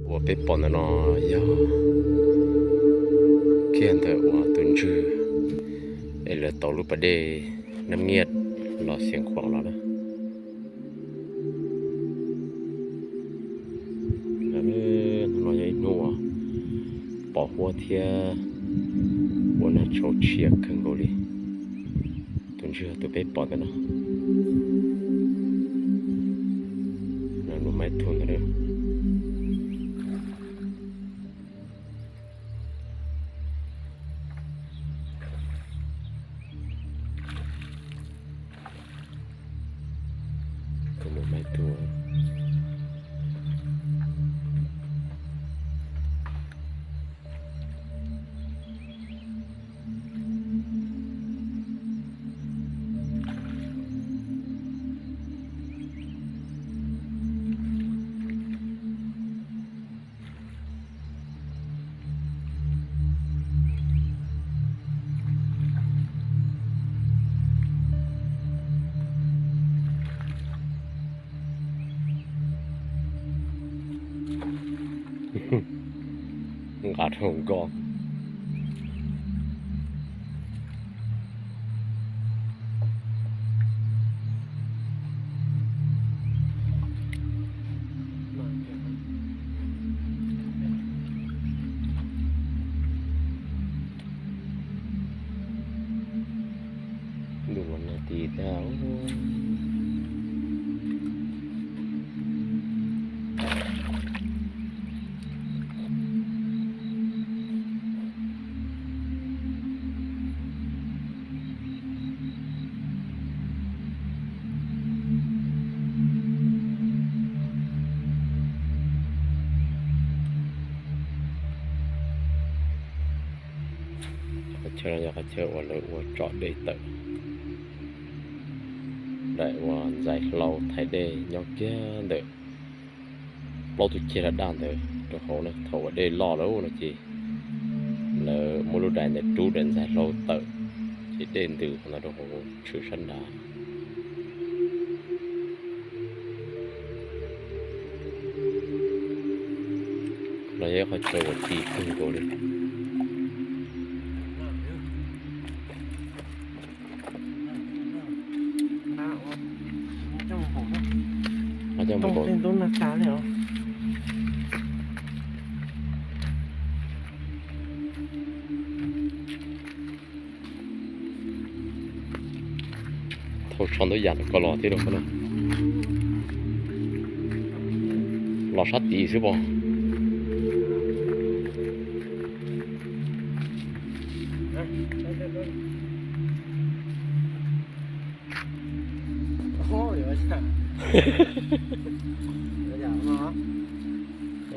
Uas peb pom ntawm no yog kiag ntawm uas tus ntswg es lawv tau lub pas dej Nab Nyiaj los Xiav Khuam los na. No yog ib hnub uas pos huab thiab ua nag tshauv tshia kawg nkaus li. Tus ntswg tus peb pom ntawm no, lub maib tug ntawd. Tus maib tug. Nqa rau nkoj. Ntuj los nag ti tag. Qhov chaw no yog qhov chaw uas lawv ua tsom dej tawm daim uas ntxais hlau thaiv dej nyob kiag ntawm plaub tug ceg daj daj ntawd rau hauv na. Thaum uas dej loj lawm no ces lawv muab lub dais ntawd rub daim ntxais hlau tawm ces dej ntws qhov ntawd rau hauv tshwm sab nrad. No yog ib qhov chaw uas ti kawg nkaus li. Thauj tsho ntub yam ko los thiab rau qhov no. Los sab tid xwb pom.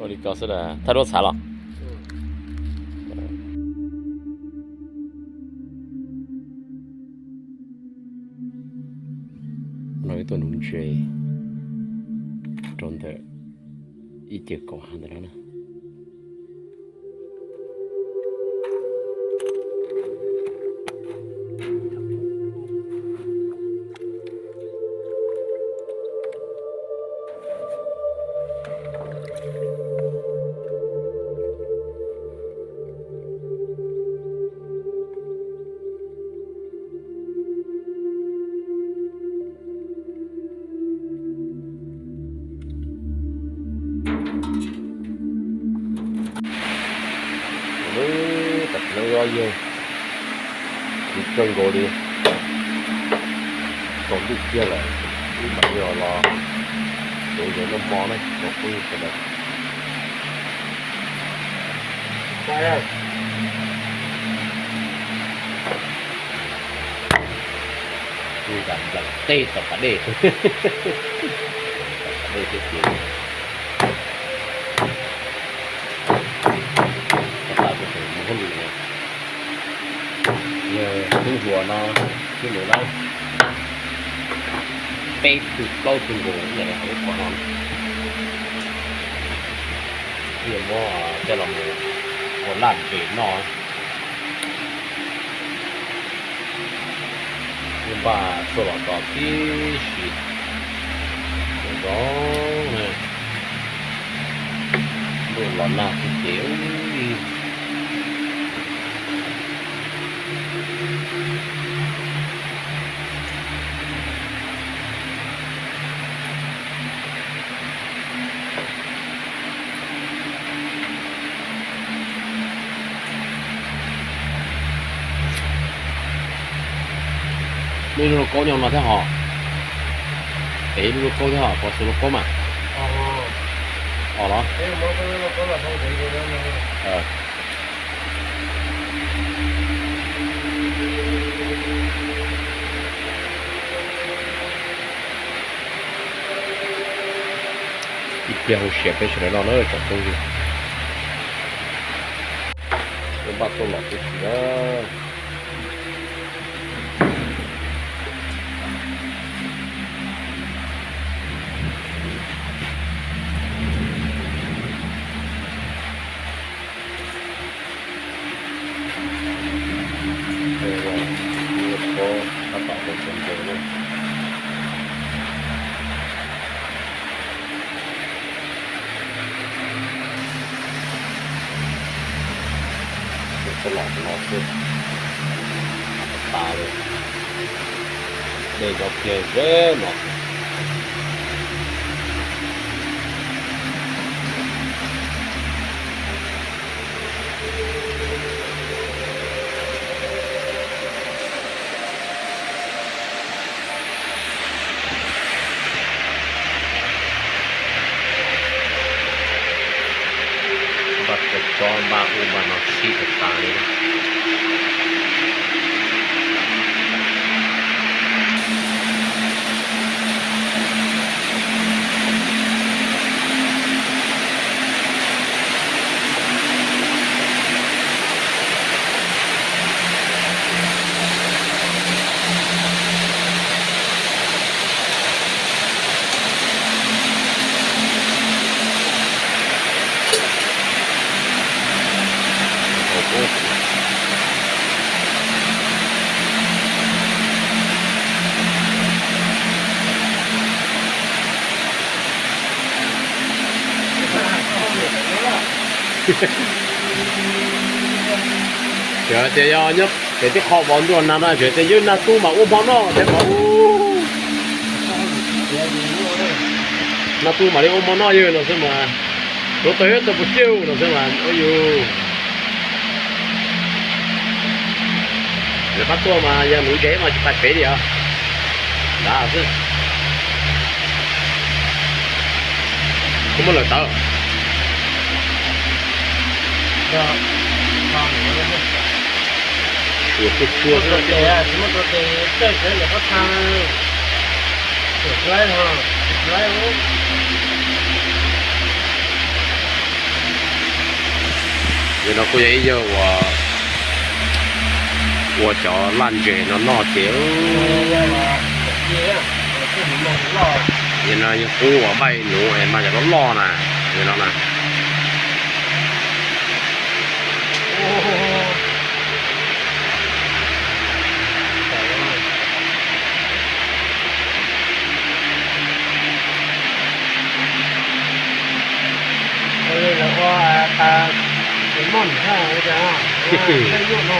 Ua li ko xwb, thaj duab txhav los. No ib tug nuv ntses rau ntawm ib ce kaum hav ntawd na. Tam sim no yog yawg, kuv kawg nkaus li, tsaus ntuj kiag lawm, wb mam li los, los, los noj hmo na tsoom phooj ywg sawv daws. Nplam nplam tej tom pas dej, tom pas dej thiab ces tas tus mus hauj lwm no. Yog hnub hluas no, hnub hluas lawm, peb tug plaub tug nkaus ib yam li qhov no, wb yuav muab coj los mus ua laj npes noj. Wb npaj tuaj los txog tib si, zoo zoo na. Los nag xwb ces. Muaj ib lub lauj kaub nyob no thiab hos. Pem ib lub lauj kaub thiab hos, pos xus lauj kaub mas. Os los. Ib pliag hu siab peb sawv daws noj na tsoom phooj ywg. Npaj tuaj los tib si na. Los no xwb, tas li, dej cov kiag ze no. Npaj tso, npaj ub npaj no sib tag tas li. Tseem tias yog nyob pem tib qho vov ntuag nag no tseem tias yog nag tu mam ua hmo noj thiab mas. Nag tu mam li ua hmo noj yawg no xwb mas. Tuav tau yuav tau puas ciaj no xwb mas ua yus. Lawv pab tuaj mas yog nuv ntses mas tsis tas tsev li os. Nrad xwb. Koj muab lawm tawv. Tsuag tsuag tsuag. Yawg no kuj yog ib yawg uas ua cov laj ntses no noj ces. Yawg no yawg qub uas npaj nuv mas cov loj loj na, yawg no na. Lawv ua tas, moj nws haj ua cas, lej yuj no,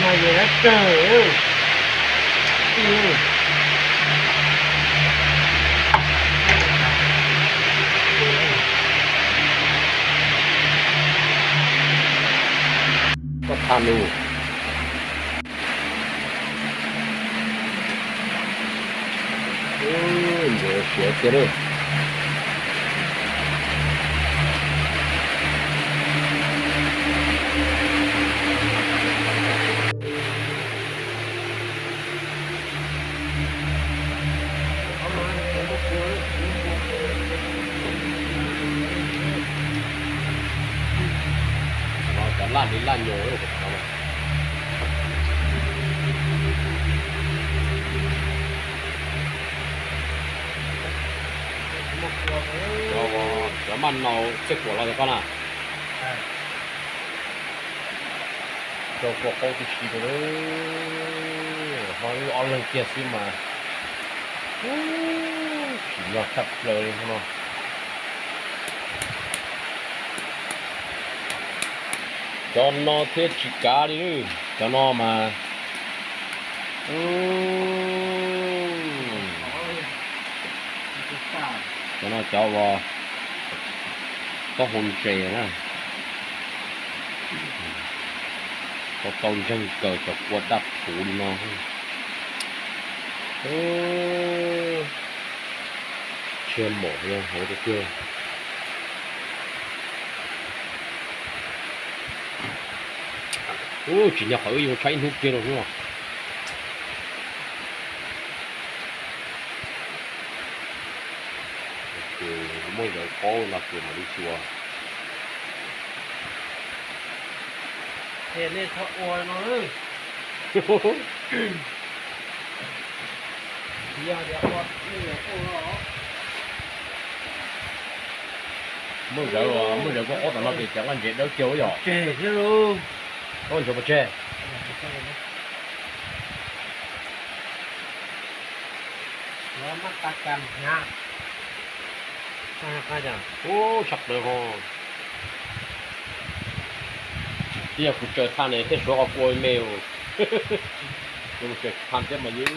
no yog dab tsawg. Koj tha nws. Ntses siav tiag lawm. Cov laj li laj nyos. Cov maj nau txiaj kuam los tiag koj na. Rau kua qaub tib si rau, ho wb ob leeg kiag xwb mas tsis nyog tshaj plaws li no. Cov no thiab tsis kav li, cov no mas, cov no cov uas taub hau ntses na, tau tau ntseeg kawg cov kua daj phuv li no. Tshiab npaum li hauv tiag tiag. Ub, tsim nyog qhov wb yuav tshaib ib hnub kiag rau hnub no. Ces muab zawv qaub no ces mam li xyuas. Ces nej txhob ua no. Yog tias ua, nej yuav ua no. Muab zawv, muab zawv qaub qaub tom no ces cov nqaij ntses dawb kiag yom. Tseg thiab lauj. Ua ntsuav pov tseg. Yuav maj tas kas hnyav. Ub, sab plaws ho. Twb yog kuv tsaws thaj ne thiaj suav qhov kua me. Yog kuv tsaws thaj thiab mas yog.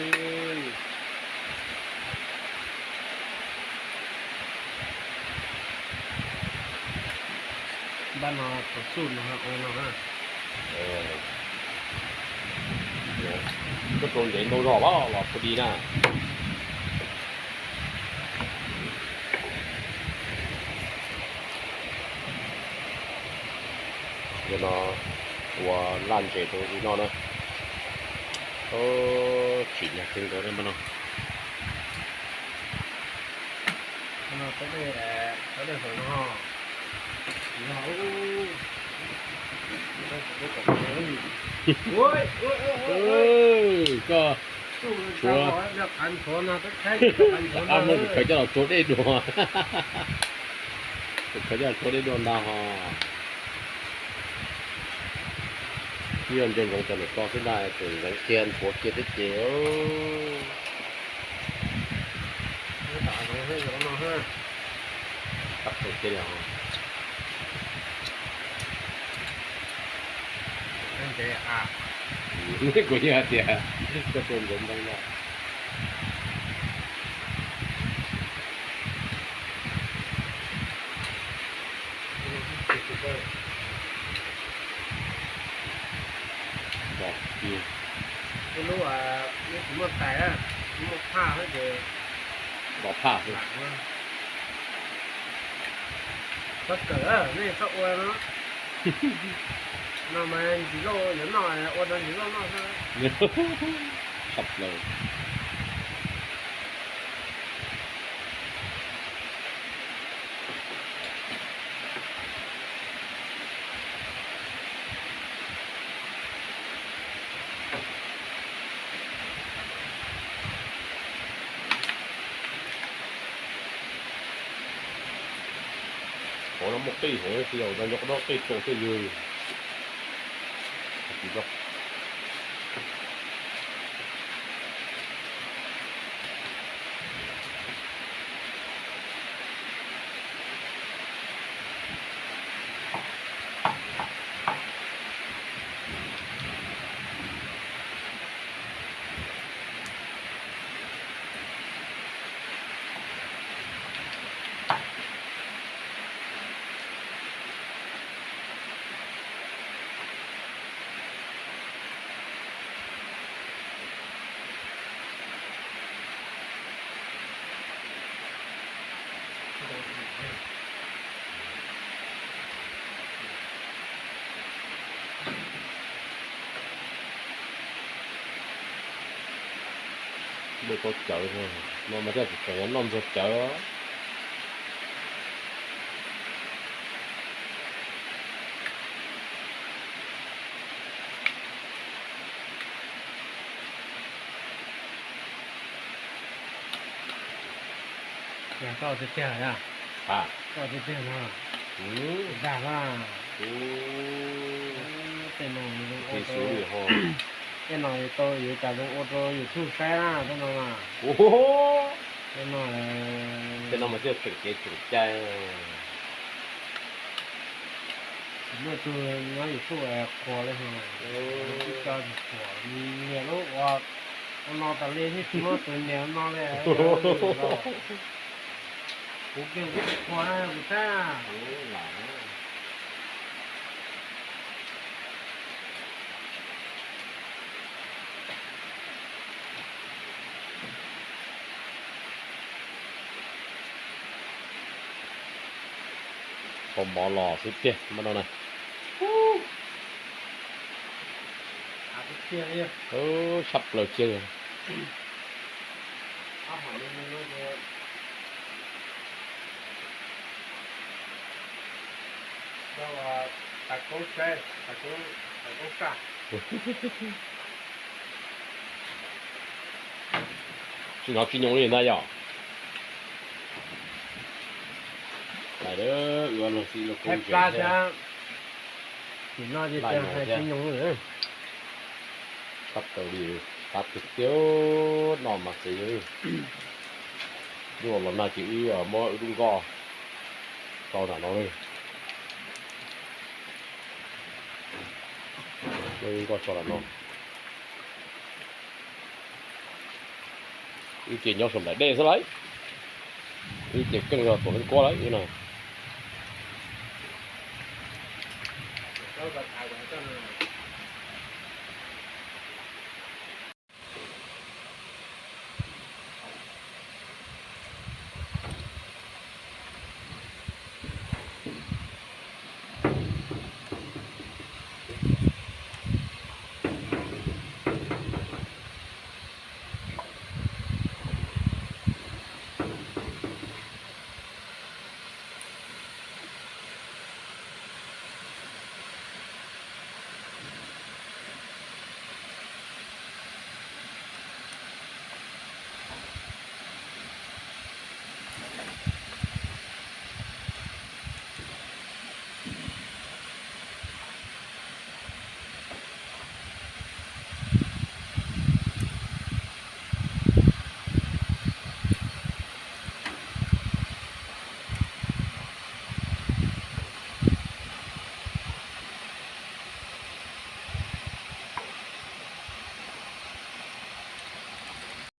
Npaj no txuj no ua no na. Koj rau ntev ntau zog los phu di na. Yog no ua laj ntses rau ub noj na. Tsim nyog kawg nkaus li npaj no. Koj tshuav, muab kuv khaws coj los tshuav dej dua. Kuv khaws coj los tshuav dej dua ntag ho. Twb yog ntsia ntsoov cov niam ko xwb ntag, tseem ntxeev kiag nthuav kiag thiab ces. Kuv yeej hais tias koj tua ntxuav ntoo no. Ib lub, lub tsis muaj tais, muaj phaj xwb ces. Nto phaj xwb. Txhob kawm, nej txhob ua no. No mas ntsis lauj yuav noj, ua no ntsis lauj noj xwb. Tshaj plaws. Qhov no muaj qij heev, tsis yog no nyob qhov no qij tsaus thiaj ywg. Noj tau cawv no mas thiaj tseem noj ntxuag cawv. Yog koj tiag tiag na. Koj tiag tiag no. Dag na. Tej no, tej no tau yuav cas zoo ua rau YouTube saib na, tej no mas. Tej no, tej no mas thiaj tseem kev tseem cai. Muaj tus nyob YouTube qhuas li, twb tso qhuas, niam lub ua, ua no tas li, yeej tsis muaj tus niam no li. Kuv kiag kuv tsis qhuas na kuv sab. Kho mov los xwb tiag mas no na. Tshaj plaws kiag. Tsis hnov tsis nyoos li ntag yom. Lawv ua luag txiv luag koob thiab. Tsis hnov tsis nyoos li. Tshaj plaws li, qab tiag tiag, no mas txiv. Luaj los nag ces wb muab wb lub nkoj tso nram no. Muab wb nkoj tso nram no. Wb ces nyob saum nplaim dej xwb lauj. Wb ces keej zog tuam leej kuab lawm wb no.